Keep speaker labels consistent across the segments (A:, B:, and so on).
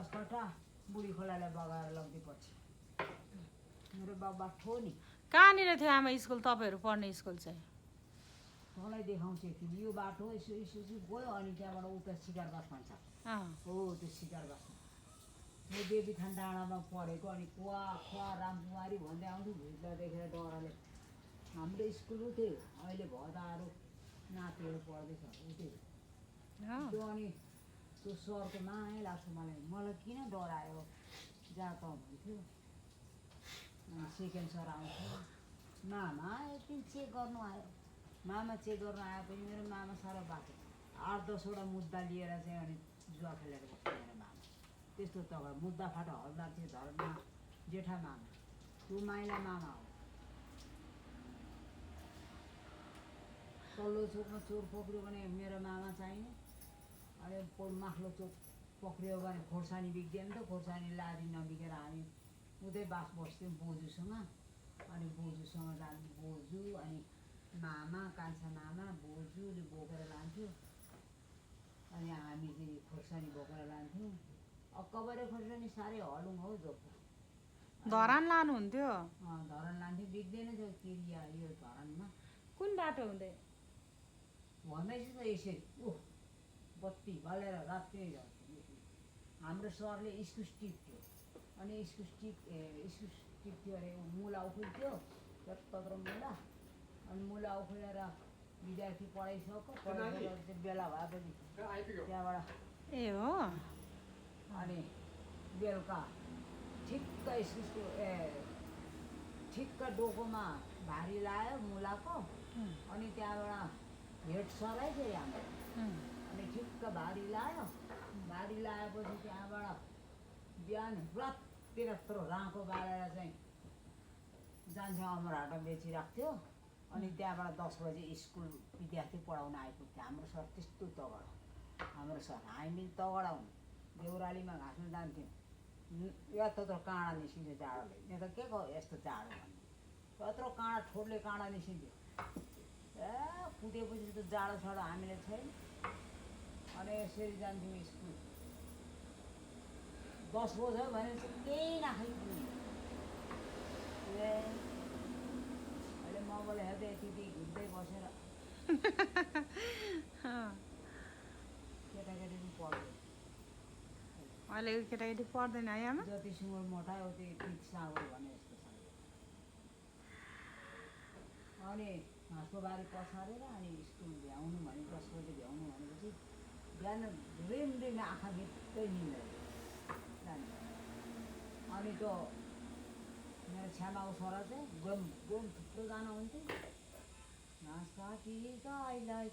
A: 10 कट्ठा बुढी खोलालाई बगाएर लग्दै पछि मेरो बाबा ठो नि
B: कहाँनिर थियो आमा स्कुल तपाईँहरू पढ्ने स्कुल चाहिँ
A: तँलाई देखाउँछ कि यो बाटो यसो यसो गयो अनि त्यहाँबाट उता सिकारबास भन्छ हो त्यो सिकारबासमा म देवीथान डाँडामा पढेको अनि कुवा खुवा रामकुमारी भन्दै आउँछु भित्र देखेर डराले हाम्रो स्कुल उठ्यो अहिले भदाहरू नातिहरू पढ्दैछ उठ्यो त्यो अनि त्यो सरको माया लाग्छ मलाई किन डरायो जा त भन्थ्यो अनि सेकेन्ड सर आउँथ्यो मामा एकदिन चेक गर्नु आयो मामा चेक गर्नु आएपछि मेरो मामा साह्रो बाटो 8-10वटा मुद्दा लिएर चाहिँ अनि जुवा खेलेर बस्थ्यो मेरो मामा त्यस्तो त मुद्दा फाटो हल्दार थियो धर्ममा जेठा मामा त्यो माइला मामा हो तल्लो चोकमा चोर पक्रियो भने मेरो मामा चाहिने अनि माथिल्लो चोक पक्रियो भने खोर्सानी बिग्दियो नि त खोर्सानी लादी नबिगेर हामी उतै बास बस्थ्यौँ बोजूसँग अनि बोजूसँग जान्थ्यो बोजू अनि मामा कान्छा मामा बोजूले बोकेर लान्थ्यो अनि हामी चाहिँ खोर्सानी बोकेर लान्थ्यौँ अक्कबरे खोर्सानी साह्रै हलुङ हौ जोको
B: धरान लानुहुन्थ्यो
A: धरान लान्थ्यो बिग्दैन थियो किरिया यो धरानमा
B: कुन बाटो हुँदै
A: भन्दैछु त यसरी ओह बत्ती बालेर रात्रि हाम्रो सरले इस्कुस टिप्थ्यो अनि इस्कुस टिप्थ्यो अरे मुला उखुल्थ्यो त्यत्रो मुला अनि मुला उखुलेर विद्यार्थी पढाइसक्यो बेला भएपछि त्यहाँबाट
B: ए हो
A: अनि बेलुका ठिक्क इस्कुसको ठिक्क डोकोमा भारी लायो मुलाको अनि त्यहाँबाट भेट सराइ फेरि हाम्रो अनि ठिक्क भारी लाएपछि त्यहाँबाट बिहान राति यत्रो राँको बालेर चाहिँ जान्थ्यो अमरहाटमा बेचिराख्थ्यो अनि त्यहाँबाट 10 बजे स्कुल विद्यार्थी पढाउन आइपुग्थ्यो हाम्रो सर त्यस्तो तगडा हाम्रो सर हामी तगडा हुन् देउरालीमा घाँस्न जान्थ्यौँ यत्रो काँडा निस्किन्थ्यो जाडोले यहाँ त के को यस्तो जाडो भन्ने यत्रो काँडा ठोडले काँडा निस्किन्थ्यो कुदेपछि त जाडो साडो हामीले छैन अनि यसरी जान्थ्यौँ स्कुल 10 बज्यो भने चाहिँ केही नखाइ अहिले मोबाइल हेर्दै यति घुम्दै बसेर केटाकेटी पनि पढ्यो
B: अहिले केटाकेटी पढ्दैन है आमा
A: जति सुँगुर मोटायो त्यही पिच साँगुर भने जस्तो छ अनि घाँसको बारी पछारेर अनि स्कुल भ्याउनु भने 10 बजे भ्याउनु भनेपछि बिहान रिम आँखा भित्रै निन्दैन अनि त्यो मेरो छ्यामाको छोरा चाहिँ गम थुप्रो जानुहुन्थ्यो घाँस काटी गाईलाई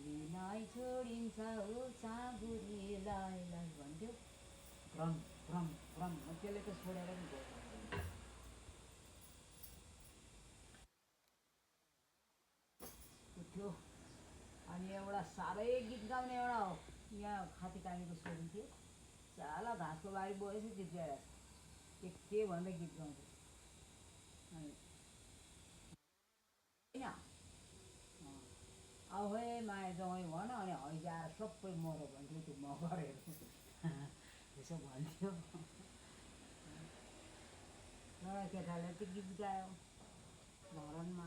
A: भुइँलाई छोडिन्छ हो साँगुरीलाई भन्थ्यो भ्रम त्यसले त छोडेर पनि गयो उठ्यो अनि एउटा साह्रै गीत गाउने एउटा यहाँ खातीकामीको छोरी थियो साला घाँसको बारी बोएपछि गीत गाइरहेको के भन्दै गीत गाउँथ्यो अनि होइन औ हे माया जाउँ भन अनि हैजाएर सबै मऱ्यो भन्थ्यो त्यो मगरहरू यसो भन्थ्यो एउटा केटाले त्यो गीत गायो धरानमा